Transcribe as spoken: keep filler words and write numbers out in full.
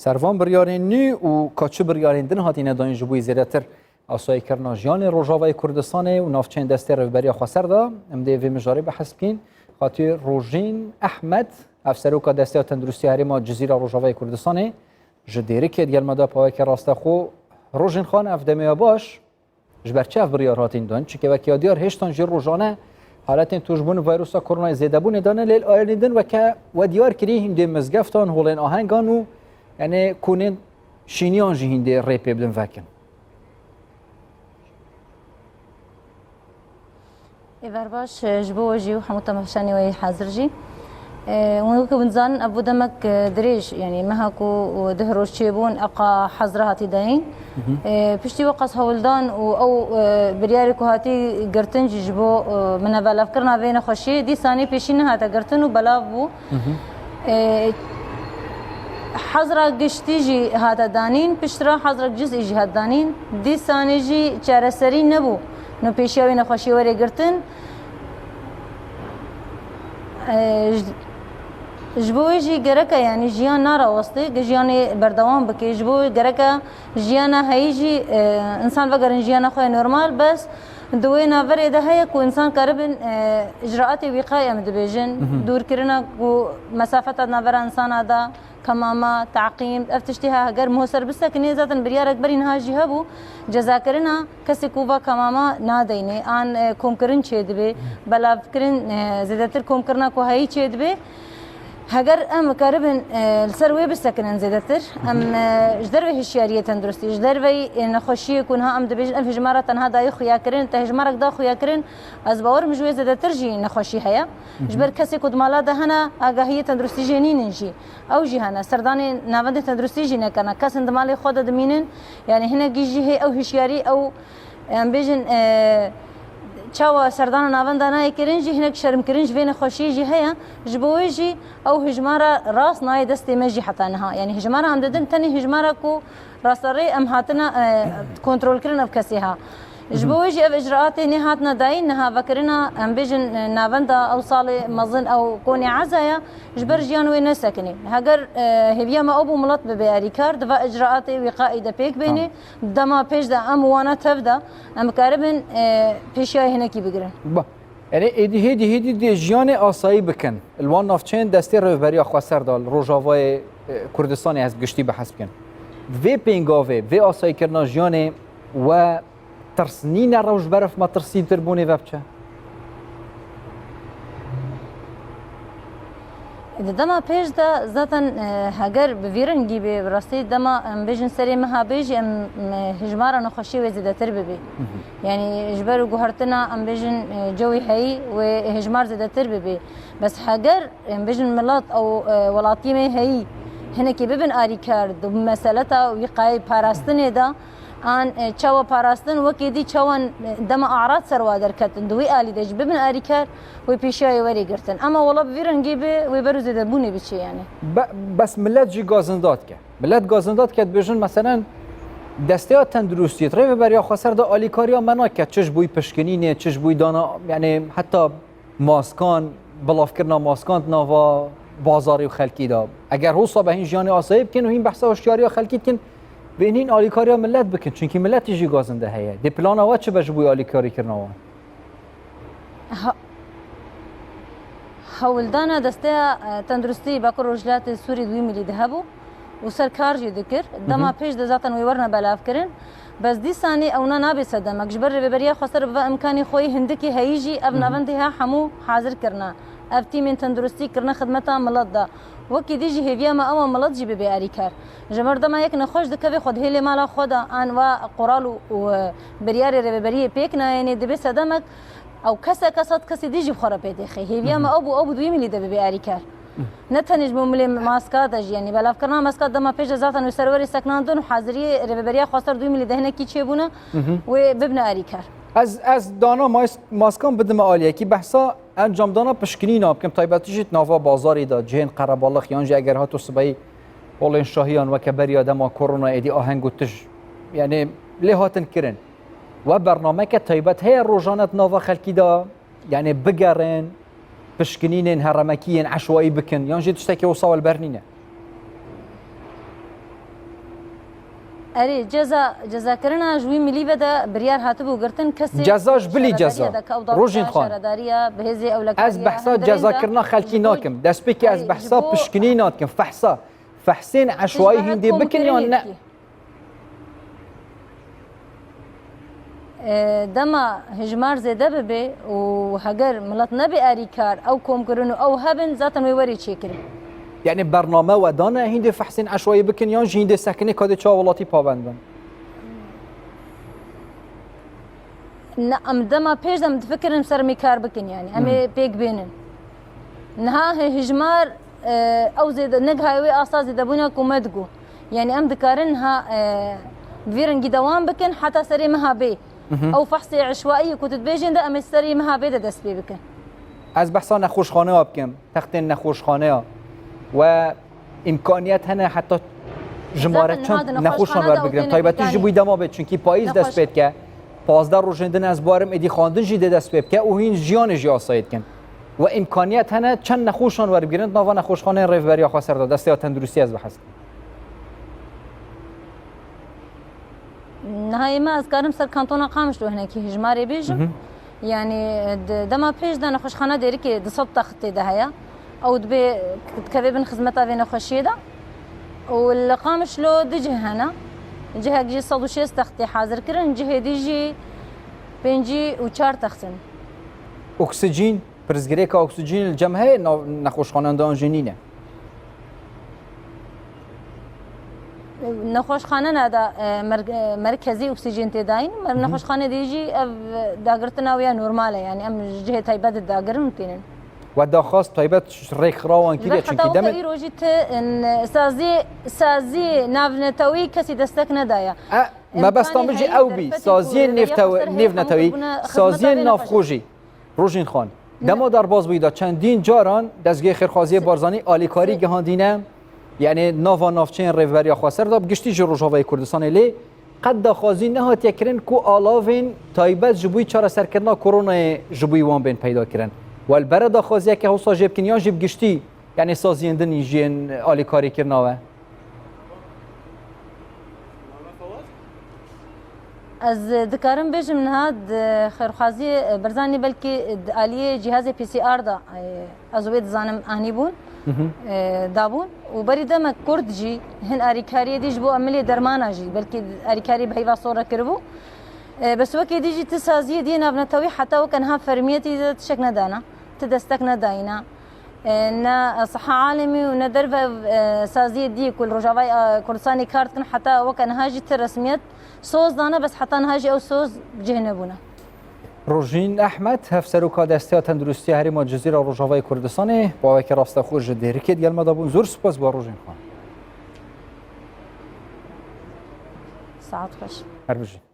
Tervan biryarên nû û ka çi biryarên din hatine dayîn ji bo zêdetir asayîkirina jiyanê Rojavayê Kurdistanê û navçeyên destê Rêveberiya Xweser de, em dê vê mijarê behs bikîn. Xatî Rojîn Ehmed, Hevseroka Desteya Tenduristiya Herêma Cizîra Rojavayê Kurdistanê, ji Dêrikê digel me de paweke rastexwe. Rojîn Xan, ev demê ya baş. Ji ber çi ev biryar hatin dan? Çunke weke ya diyar hêştan jî rojane haletên tûşbûn vîrusa koronayê zêdebûnê de ne, lê li ayînên din weke we diyar kirî hîndê mizgeftan, holên ahengan û yanê konên şîniyan jî hîndê rê pê bidin vekin. Êvar baş, e, ji bo we jî û hemû temaşanê we yê hazir jî. E, hûn weke hûn dizanin, ev bû demek, e, dirêj, yanî meha ku deh roj çêbûn, eqa hezra hatî dayîn. E, piştî wê qas hewldan û ew, e, biryarê ku hatî girtin jî ji bo, e, minevelevkirina vê nexweşiyê, dîsanê pêşî nehate girtin û belav bû. E, hezra giştî jî hate danîn, piştre hezra cizî jî hat danîn. Dîsanê jî çareserî nebû. No pêşiya wê nexweşiyê were girtin. E, ji, ji bo wê jî gereke, yanî jiyan narawestê, ge jiyanê berdewam bike. Ji bo wê gereke jiyana heyî jî, e, însan vegerin jiyana xwe normal, bes di wê naverê de heye ku însan karibin, e, icraatê wîqayê em dibêjin, dûrkirina ku mesafeta navera însana de, kemama, teqîm, ev tiştê he, heger miho ser bisekinê, zaten biryarek berî niha jî hebû, cezakirina kesê ku va kemama nadeynê, an, e, komkirin çêdibe, belavkirin, e, zêdetir komkirina ku heyî çêdibe. Heger em karibin, e, li ser wê bisekinin zêdetir, em, e, ji dervê hişyariyê tenduristî, ji dervey, e, nexweşiyê ku niha em dibêjin, ev hejmara tenha dayê xuyakirin, te hejmarek da xuyakirin, ez bawer im ji wê zêdetir jî nexweşî heye. Ji ber kesê ku di mala de hene, agahiyê tenduristî jê nînin jî. Ew jî hene, serdanê navendê tenduristî jî nekene. Kesên di malê xwe de dimînin, yanî hinekî jî hê ew hişyarî, ew, em bêjin, e, çawa serdana navenda nayê kirin jî, hinek şermkirin ji vê nexweşiyê jî heye. Ji bo wê jî ew hijmara rast nayê destê me jî heta niha. Yanî hijmara em didin, tenê hijmara ku rasterê em hatine, e, kontrolkirin ev kesê ha. Ji bo wê jî ev icraatê nê hatine dayîn, niha vekirina, em bêjin, e, navenda ew salê mezin ew konê ezaya, ji ber jiyan wê nesekinî. Heger, e, hêviya me ew bû milet bibe erîkar, di va icraatê wîqaî de pêk bênê, dema pêş de em wana tev de, em bikaribin, e, pêşiyayê hinekî bigirin. Ba, erê êdî hêdî hêdî dê jiyanê asayî bikin. Li wan navçeyên destê Rêveberiya Xweser de li Rojavayê, e, Kurdistanê ez giştî behs bikin. Vê pêngavê, vê asayîkirina jiyanê we tirs nîne rewş beref metirsîntir bûnê ve biçe? Di dema pêş de zaten, e, heger bi vî rengî bê, bi rastî dema em bêjin serê meha bê jî em, e, hijmara nexweşiyê wê zêdetir bibê. Yanî ji ber guhertina em bêjin, e, cewî heyî wê hijmar zêdetir bibê. Bes heger em bêjin milet ew, e, welatiyê me heyî hinekî bibin arîkar di meseleta wîqayê parastinê de, an, e, çawa parastin wekî dî çawan, e, dema arat ser wa derketin, di wî alî de jî bibin arîkar, wê pêşiyayê werê girtin. Ema wela bi vî rengî be, wê ber û zêdebûnê biçe yanî. Be-, bes milet jî gazinda dike. Milet gazinda dike, dibêjin, meselen, desteya tenduristiyê, rêveberiya xweser de alîkariya me nake, çi ji bo pişkinînê, çi ji bo dana, yanî heta maskan, bilavkirina maskan di nava bazarê û xelkî de. Eger hosa be hîn jiyanê asayî bikin û hîn behsa hişyariya xelkî dikin, bên hîn alîkariya milet bikin. Çunkî miletî jî gazinde heye. Dê plana we çi be ji bo alîkarîkirina wan? Ha-, hewldana Desteya, e, Tenduristî Bakur Rojhilatê Sûrî di wî milî de hebû û ser kar jî dikir. Dema pêş de zaten wê werine belavkirin. Bes dîsanî ewna nabe sedemek. Ji ber Rêveberiya Xweser bi va imkanê xwe yê hindikî heyî jî ev navendê ha hemû hazir kirine. Ev tîmên tenduristî kirine xidmeta milet de. Wekî dî jî hêviya me ew e milet jî bibe erîker. Ji ber dema yek nexweş dikeve xwe dihêlê mala xwe de an wa qoral û, û, e, biryarê rêveberiyê pêk nayênê, dibe sedemek ew kesek e sed kesê dî jî bi xwe re pê dêxe. Hêviya me ew bû, ew bû di wî milî de bibe erîker. Ne tenê ji bo milê maska de jî, yanî belavkirina maska dema pêş de zaten wê serwerê seknandin û haziriyê rêveberiya xweser di wî milî de hinekî çêbûne, wê bibne erîker. Ez, ez dana mais-, maskan bidime aliyekî, behsa encamdana pişkinîna bikim, taybetî jî di nava bazarê de, cihên qerebalix yan jî eger hato sibehî holên şahiyan weke beriya dema korona êdî aheng û tij, yanî lê hatin kirin. We bernameke taybet heye rojane di nava xelkî de, yanî bigerin, pişkinînên heremekî yên eşwayî bikin, yan jî tiştekî wisa we li ber nîne? Erê, ceza, cezakirina ji wî milî ve de biryar hatibû girtin, kesê Ceza ji bilî şaredariya ceza. de, ka ew dabû Rojîn ka Xan. Şaredariya bi hêzê ewlekarî Ez behsa cezakirina xelkî nakim. Destpêkê ez behsa pişkinî nakim. Fehsa. Fehsên eşwayî hîndê bikin yan ne? E, dema hijmar zêde bibe û heger milet nebe erîkar, ew komkirin û ew hebin, zaten wê werê çêkirin. Yani bername we dane hîndê fehsên eşwayî bikin yan jî hîndê sekinê ka dê çawa welatî pabend bin? Ne, em dema pêş de em difikirin ser em ê kar bikin, yani em ê pêk bênin. Niha hi- hijmar, e, ew zêde, negihaye wê asta zêdebûna ku me digot. Yani em dikarin niha, e, bi vî rengî dewam bikin heta serê meha bê. Ew fehsê eşwaî ku tu dibêjin de em ê serê meha bê de dest pê bikin. Ez behsa nexweşxaneya bikim, textên nexweşxaneya we îmkaniyet hene heta jimare çend nexweşan werbigirin? Taybetî ji bo dema bê, çunkî payîz dest pê dike. Pazdeh rojên din ez barim êdî xwendin jî dê dest pê bike û hîn jiyanê jî asayî dikin. We îmkaniyet hene çend nexweşan werbigirin di nava nexweşxaneyên Rêveberiya Xweser de, desteya tenduristiyê ez behs dikim. Niha ême ez karim ser kantona Qamişlo hinekî hijmarê bêjim. Yani di dema pêş de nexweşxana Dêrikê du sed text tê de heye. Ew dibê dikeve bin xizmeta vê nexweşiyê de. Û li Qamişlo du cih hene. Cihek jî sed û şêst text tê hazir kirin, cihê dî jî pêncî û çar text in. Oksijîn, pirsgirêka oksijînê li cem heye, nav nexweşxaneyan de an jî nîne? Nexweşxane neda, e, mer-, e, merkezî oksîjen tê dayîn. Mer-, nexweşxane dî jî ev, e, dagirtina wê ya normal e, yani em ji cihê taybet didagirin û tînin. We daxwaz taybet rêkxirawan kiriye, çunkî demê. Îro jî ti, in, saziyê, saziyê navnetewî kesî destek nedaye. E, mebesta min jî ew bî, saziyê nêvnetewî, saziyê navxwe jî. Rojîn Xan, dema derbas bûyî de çendîn caran dezgehê xêrxwaziyê Barzanî alîkarî gihandîne, yani nava navçeyên Rêveberiya Xweser de, bi giştî jî Rojavayê Kurdistanê lê qet daxwazî nehatiye kirin ku alavên taybet ji bo çareserkirina koronayê ji bo wan bên peyda kirin. We li bere daxwaziyeke wisa jê bikin yan jî bi giştî, yani saziyên din jî yên alîkarî kirina we? Ez dikarim bêjim niha di xêrxwaziyê Barzanî belkî di aliyê cîhazê P C R de, e, ez wê dizanim anîbûn, e, dabûn û berî demek kurt jî hin arîkariyê dî ji bo emilê dermana jî belkî arîkarî bi heyva sor re kiribû. E, bes wekî dî jî ti saziyê dî navnetewî heta weke niha fermiyetî de tiştek nedana, ti destek nedayîna. E, ne Siha Alemî û ne derve, e, saziyê dî ku li Rojavayê, e, Kurdistanê kar dikin, heta weke niha jî ti resmiyet soz dane, bes heta niha jî ew soz cih nebûne. Rojîn Ehmed, Hevseroka Desteya Tenduristiya Herêma Cizîra Rojavayê Kurdistanê, bi aweke rasteqûr ji Dêrikê digel me de bûn. Zor spas bo Rojîn Xan. Saet xweş. Her bijî.